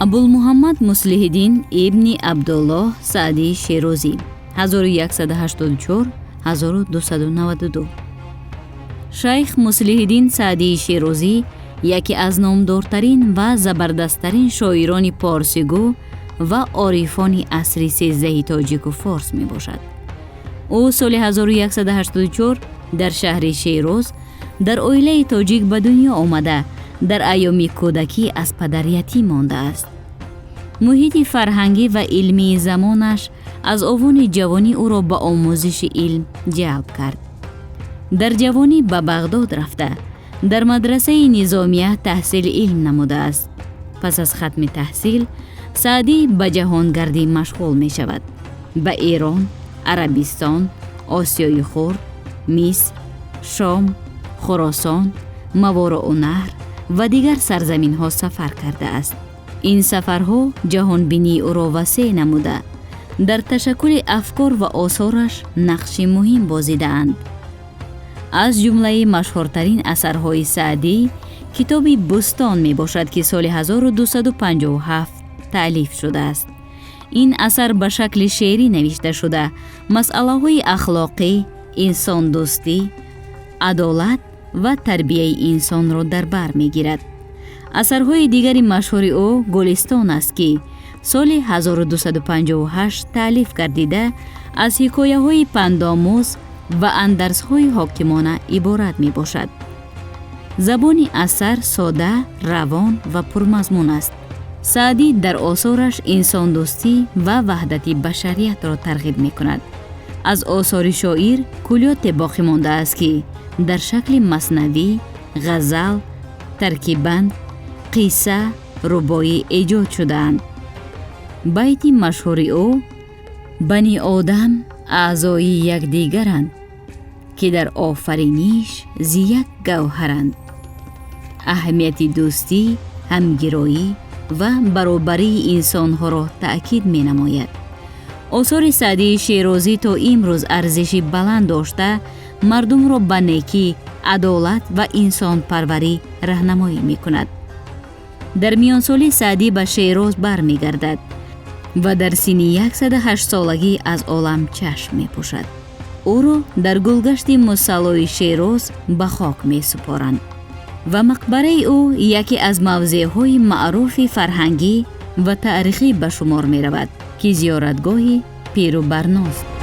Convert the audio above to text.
Абулмуҳаммад Муслиҳиддин ибни Абдуллоҳ Саъдии Шерозӣ, 1184-1292. Шайх Муслиҳиддин Саъдии Шерозӣ яке аз номдортарин ва забардасттарин шоирони порсигӯ ва орифони асри сездаҳи тоҷику форс мебошад. Ӯ соли 1184 дар шаҳри Шероз дар оилаи тоҷик ба дунё омада, дар айёми кӯдакӣ аз падар ятим мондааст. Муҳити фарҳангӣ ва илмии замонаш аз овони ҷавонӣ ӯро ба омӯзиши илм ҷалб кард. Дар ҷавонӣ ба Бағдод рафта, дар мадрасаи Низомия таҳсили илм намудааст. Пас аз хатми таҳсил Саъдӣ ба ҷаҳонгардӣ машғул мешавад. Ба Эрон, Арабистон, Осиёи Хурд, Миср, Шом, Хуросон, Мавороунаҳр ва дигар сарзаминҳо сафар кардааст. Ин сафарҳо ҷаҳонбинии ӯро васеъ намуда, дар ташаккули афкор ва осораш нақши муҳим бозидаанд. Аз ҷумлаи машҳуртарин асарҳои Саъдӣ китоби «Бӯстон» мебошад, ки соли 1257 таълиф шудааст. Ин асар ба шакли шеърӣ навишта шуда, масъалаҳои ахлоқӣ, инсондӯстӣ, адолат ва тарбияи инсонро дар бар мегирад. Асарҳои дигари машҳури ӯ «Гулистон» аст, ки соли 1258 таълиф гардида, аз ҳикояҳои пандомӯз ва андарзҳои ҳокимона иборат мебошад. Забони асар сода, равон ва пурмазмун аст. Саъдӣ дар осораш инсондӯстӣ ва ваҳдати башариятро тарғиб мекунад. Аз осори шоир куллиёте боқӣ мондааст, ки дар шакли маснавӣ, ғазал, таркиббанд, қисса, рубоӣ эҷод шудаанд. Байти машҳури ӯ: «Бани одам аъзои якдигаранд, ки дар офариниш зи як гавҳаранд», аҳамияти дӯстӣ, ҳамгироӣ ва баробарии инсонҳоро таъкид менамояд. Осори Саъдии Шерозӣ то имрӯз арзиши баланд дошта, мардумро ба некӣ, адолат ва инсонпарварӣ раҳнамоӣ мекунад. Дар миёнсолӣ Саъдӣ ба Шероз бармегардад ва дар синни 108 солагӣ аз олам чашм мепӯшад. Ӯро дар гулгашти мусаллои Шероз ба хок месупоранд ва мақбараи ӯ яке аз мавзеъҳои маъруфи фарҳангӣ ва таърихӣ ба шумор меравад, ки зиёратгоҳи пиру барност.